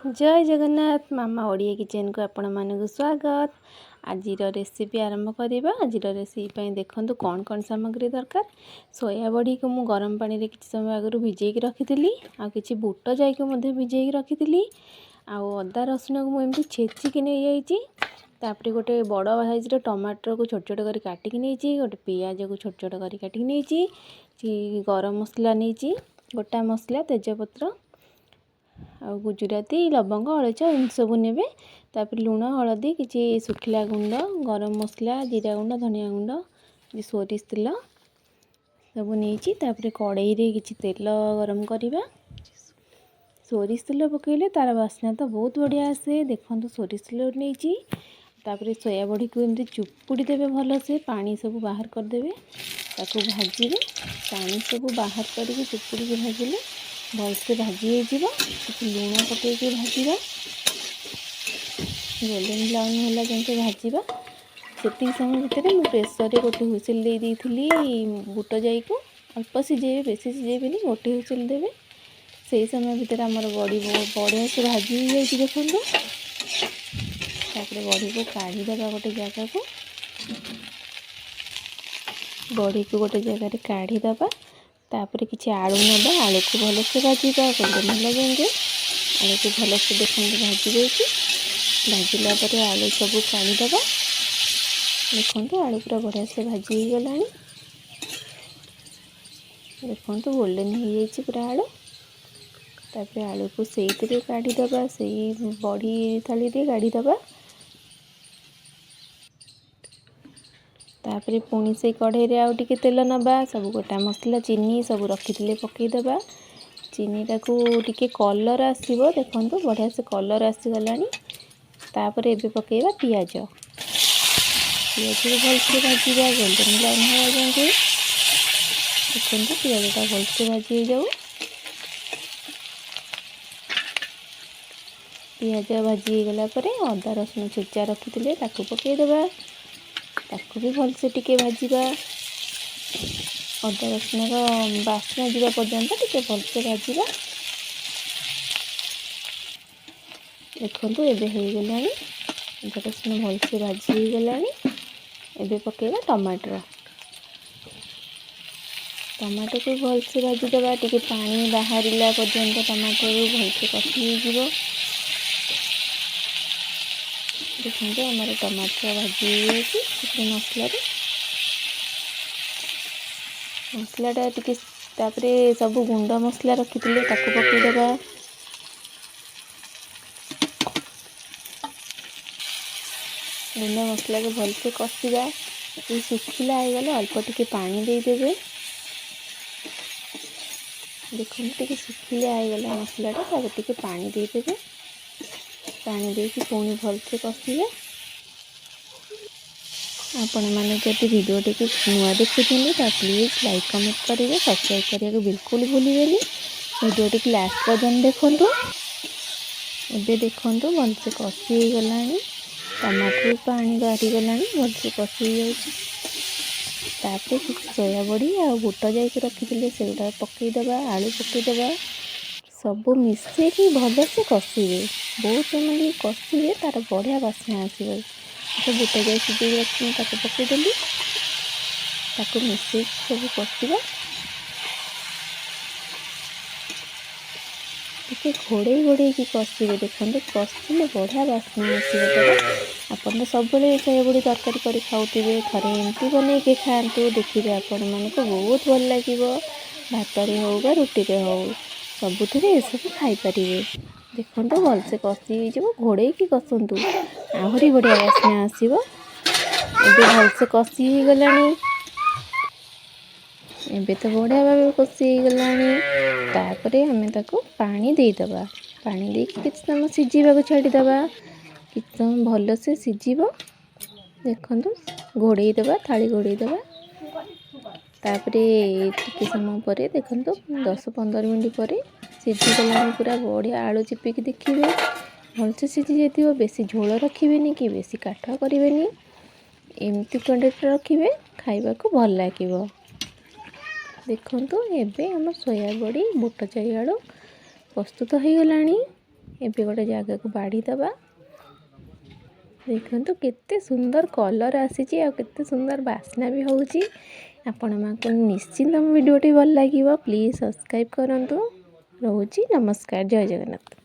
ଜୟ ଜଗନ୍ନାଥ, ମାମା ଓଡ଼ିଆ କିଚେନ୍କୁ ଆପଣମାନଙ୍କୁ ସ୍ୱାଗତ। ଆଜିର ରେସିପି ଆରମ୍ଭ କରିବା। ଆଜିର ରେସିପି ପାଇଁ ଦେଖନ୍ତୁ କ'ଣ କ'ଣ ସାମଗ୍ରୀ ଦରକାର। ସୋୟା ବଢ଼ିକୁ ମୁଁ ଗରମ ପାଣିରେ କିଛି ସମୟ ଆଗରୁ ଭିଜେଇକି ରଖିଥିଲି, ଆଉ କିଛି ବୁଟ ଜାଇକୁ ମଧ୍ୟ ଭିଜେଇକି ରଖିଥିଲି, ଆଉ ଅଦା ରସୁଣକୁ ମୁଁ ଏମିତି ଛେଚିକି ନେଇଯାଇଛି। ତାପରେ ଗୋଟେ ବଡ଼ ସାଇଜ୍ର ଟମାଟରକୁ ଛୋଟ ଛୋଟ କରି କାଟିକି ନେଇଛି, ଗୋଟେ ପିଆଜକୁ ଛୋଟ ଛୋଟ କରି କାଟିକି ନେଇଛି, ଗରମ ମସଲା ନେଇଛି, ଗୋଟା ମସଲା, ତେଜପତ୍ର ଆଉ ଗୁଜୁରାତି, ଲବଙ୍ଗ, ଅଳେଇଚ ଏମିତି ସବୁ ନେବେ। ତାପରେ ଲୁଣ, ହଳଦୀ, କିଛି ଶୁଖିଲା ଗୁଣ୍ଡ, ଗରମ ମସଲା, ଜିରା ଗୁଣ୍ଡ, ଧନିଆ ଗୁଣ୍ଡ, ସୋରିଷ ତେଲ ସବୁ ନେଇଛି। ତାପରେ କଡ଼େଇରେ କିଛି ତେଲ ଗରମ କରିବା। ସୋରିଷ ତେଲ ପକାଇଲେ ତା'ର ବାସ୍ନା ତ ବହୁତ ବଢ଼ିଆ ଆସେ। ଦେଖନ୍ତୁ ସୋରିଷ ତେଲ ନେଇଛି। ତାପରେ ସୋୟା ବଢ଼ିକୁ ଏମିତି ଚୁପୁଡ଼ି ଦେବେ ଭଲସେ, ପାଣି ସବୁ ବାହାର କରିଦେବେ, ତାକୁ ଭାଜିବେ। ପାଣି ସବୁ ବାହାର କରିକି ଚୁପୁଡ଼ିକି ଭାଜିଲେ ଭଲସେ ଭାଜି ହେଇଯିବ। କିଛି ଲୁଣ ପକାଇକି ଭାଜିବା, ଗୋଲ୍ଡେନ୍ ବ୍ରାଉନ୍ ହେଲା ଯାଏଁ ଭାଜିବା। ସେତିକି ସମୟ ଭିତରେ ମୁଁ ପ୍ରେସରରେ ଗୋଟେ ହୁଇସିଲ୍ ଦେଇ ଦେଇଥିଲି ବୁଟ ଜାଇକୁ। ଅଳ୍ପ ସିଝେଇବେ, ବେଶୀ ସିଝେଇବେନି, ଗୋଟେ ହୁଇସିଲ୍ ଦେବେ। ସେଇ ସମୟ ଭିତରେ ଆମର ବଡ଼ି ବଢ଼ିଆ ସେ ଭାଜି ହେଇଯାଇଛି ଦେଖନ୍ତୁ। ତାପରେ ବଡ଼ିକୁ କାଢ଼ିଦେବା ଗୋଟେ ଜାଗାକୁ, ବଡ଼ିକୁ ଗୋଟେ ଜାଗାରେ କାଢ଼ିଦେବା। ତାପରେ କିଛି ଆଳୁ ନେବା, ଆଳୁକୁ ଭଲସେ ଭାଜିବା ଗୋଲ୍ଡେନ୍ ହେଲା ଯାଏଁକେ। ଆଳୁକୁ ଭଲସେ ଦେଖନ୍ତୁ ଭାଜି ଦେଇଛି। ଭାଜିଲା ପରେ ଆଳୁ ସବୁ କାଢ଼ିଦେବା। ଦେଖନ୍ତୁ ଆଳୁ ପୁରା ବଢ଼ିଆ ସେ ଭାଜି ହେଇଗଲାଣି। ଦେଖନ୍ତୁ ଗୋଲ୍ଡେନ୍ ହେଇଯାଇଛି ପୁରା ଆଳୁ। ତାପରେ ଆଳୁକୁ ସେଇଥିରେ କାଢ଼ିଦେବା, ସେଇ ବଡ଼ି ଥାଳିରେ କାଢ଼ିଦେବା। ତାପରେ ପୁଣି ସେଇ କଢ଼େଇରେ ଆଉ ଟିକେ ତେଲ ନେବା, ସବୁ ଗୋଟା ମସଲା, ଚିନି ସବୁ ରଖିଥିଲେ ପକାଇଦେବା। ଚିନିଟାକୁ ଟିକେ କଲର୍ ଆସିବ, ଦେଖନ୍ତୁ ବଢ଼ିଆ ସେ କଲର୍ ଆସିଗଲାଣି। ତାପରେ ଏବେ ପକାଇବା ପିଆଜ। ପିଆଜକୁ ଭଲସେ ଭାଜିବା ଗୋଲ୍ଡେନ୍ ବ୍ରାଉନ୍ ହେବା ଯାଏଁକେ। ଦେଖନ୍ତୁ ପିଆଜଟା ଭଲସେ ଭାଜି ହେଇଯାଉ। ପିଆଜ ଭାଜି ହେଇଗଲା ପରେ ଅଦା ରସୁଣ ଛେଚା ରଖିଥିଲେ ତାକୁ ପକାଇଦେବା, ତାକୁ ବି ଭଲସେ ଟିକେ ଭାଜିବା। ଅଦା ରସୁଣର ବାସ୍ନା ଯିବା ପର୍ଯ୍ୟନ୍ତ ଟିକେ ଭଲସେ ଭାଜିବା। ଦେଖନ୍ତୁ ଏବେ ହେଇଗଲାଣି, ଅଦା ରସୁଣ ଭଲସେ ଭାଜି ହେଇଗଲାଣି। ଏବେ ପକାଇବା ଟମାଟର। ଟମାଟୋକୁ ଭଲସେ ଭାଜିଦେବା, ଟିକେ ପାଣି ବାହାରିଲା ପର୍ଯ୍ୟନ୍ତ ଟମାଟୋରୁ ଭଲସେ କଷି ହେଇଯିବ। ଦେଖନ୍ତୁ ଆମର ଟମାଟର ଭାଜି ହେଇଯାଇଛି। ସେଥିରେ ମସଲାରେ ମସଲାଟା ଟିକେ, ତାପରେ ସବୁ ଗୁଣ୍ଡ ମସଲା ରଖିଥିଲେ ତାକୁ ପକାଇଦେବା। ଗୁଣ୍ଡ ମସଲାକୁ ଭଲସେ କଷିବା। ଏଇ ଶୁଖିଲା ହେଇଗଲେ ଅଳ୍ପ ଟିକେ ପାଣି ଦେଇଦେବେ। ଦେଖନ୍ତୁ ଟିକେ ଶୁଖିଲା ହେଇଗଲା ମସଲାଟା, ତାପରେ ଟିକେ ପାଣି ଦେଇଦେବେ। ପାଣି ଦେଇକି ପୁଣି ଭଲସେ କଷିବେ। ଆପଣମାନେ ଯଦି ଭିଡ଼ିଓଟିକୁ ନୂଆ ଦେଖୁଛନ୍ତି ତ ପ୍ଲିଜ୍ ଲାଇକ୍ କମେଣ୍ଟ କରିବେ, ସବସ୍କ୍ରାଇବ୍ କରିବାକୁ ବିଲକୁଲ ଭୁଲିବେନି। ଭିଡ଼ିଓଟିକୁ ଲାଷ୍ଟ ପର୍ଯ୍ୟନ୍ତ ଦେଖନ୍ତୁ। ଏବେ ଦେଖନ୍ତୁ ଭଲସେ କଷି ହେଇଗଲାଣି, ଟମାଟୋରୁ ପାଣି ବାହାରିଗଲାଣି, ଭଲସେ କଷି ହେଇଯାଉଛି। ତାପରେ କିଛି ସୋୟା ବଡ଼ି ଆଉ ବୁଟ ଜାଇକୁ ରଖିଥିଲେ ସେଗୁଡ଼ା ପକାଇଦେବା, ଆଳୁ ପକାଇଦେବା, ସବୁ ମିଶେଇକି ଭଲସେ କଷିବେ। ବହୁତ ସମୟ ଟିକେ କଷିଲେ ତା'ର ବଢ଼ିଆ ବାସ୍ନା ଆସିବ। ତ ବୁଟ ଜାଇ ସିଝେଇକି ରଖିଥିଲି ତାକୁ ପକାଇଦେଲି, ତାକୁ ମିଶେଇକି ସବୁ କଷିବା। ଟିକେ ଘୋଡ଼େଇ ଘୋଡ଼େଇକି କଷିବେ। ଦେଖନ୍ତୁ କଷିଲେ ବଢ଼ିଆ ବାସ୍ନା ଆସିବ ତା'ର। ଆପଣ ତ ସବୁବେଳେ ସୋୟା ବଡ଼ି ତରକାରୀ କରି ଖାଉଥିବେ, ଥରେ ଏମିତି ବନେଇକି ଖାଆନ୍ତୁ, ଦେଖିବେ ଆପଣମାନଙ୍କୁ ବହୁତ ଭଲ ଲାଗିବ। ଭାତରେ ହେଉ ବା ରୁଟିରେ ହେଉ ସବୁଥିରେ ଏସବୁ ଖାଇପାରିବେ। ଦେଖନ୍ତୁ ଭଲସେ କଷି ହେଇଯିବ, ଘୋଡ଼େଇକି କଷନ୍ତୁ, ଆହୁରି ବଢ଼ିଆ ବାସ୍ନା ଆସିବ। ଏବେ ଭଲସେ କଷି ହେଇଗଲାଣି, ଏବେ ତ ବଢ଼ିଆ ଭାବେ କଷି ହେଇଗଲାଣି। ତାପରେ ଆମେ ତାକୁ ପାଣି ଦେଇଦେବା। ପାଣି ଦେଇକି କିଛି ସମୟ ସିଝିବାକୁ ଛାଡ଼ିଦେବା, କିଛି ସମୟ ଭଲସେ ସିଝିବ। ଦେଖନ୍ତୁ ଘୋଡ଼େଇ ଦେବା, ଥାଳି ଘୋଡ଼େଇ ଦେବା। ତାପରେ ଟିକେ ସମୟ ପରେ ଦେଖନ୍ତୁ 10-15 ମିନିଟ୍ ପରେ ସିଝିଗଲାଣି ପୁରା ବଢ଼ିଆ। ଆଳୁ ଚିପିକି ଦେଖିବେ ଭଲସେ ସିଝି ଯାଇଥିବ। ବେଶୀ ଝୋଳ ରଖିବେନି କି ବେଶୀ କାଠୁଆ କରିବେନି, ଏମିତି କ୍ୱାଣ୍ଟିଟିର ରଖିବେ, ଖାଇବାକୁ ଭଲ ଲାଗିବ। ଦେଖନ୍ତୁ ଏବେ ଆମ ସୋୟା ବଡ଼ି ବୁଟ ଜାଇ ଆଳୁ ପ୍ରସ୍ତୁତ ହେଇଗଲାଣି। ଏବେ ଗୋଟେ ଜାଗାକୁ ବାଢ଼ିଦେବା। ଦେଖନ୍ତୁ କେତେ ସୁନ୍ଦର କଲର୍ ଆସିଛି ଆଉ କେତେ ସୁନ୍ଦର ବାସ୍ନା ବି ହେଉଛି। ଆପଣମାନଙ୍କୁ ନିଶ୍ଚିନ୍ତ ମୋ ଭିଡ଼ିଓଟି ଭଲ ଲାଗିବ। ପ୍ଲିଜ୍ ସବସ୍କ୍ରାଇବ୍ କରନ୍ତୁ। ରହୁଛି, ନମସ୍କାର, ଜୟ ଜଗନ୍ନାଥ।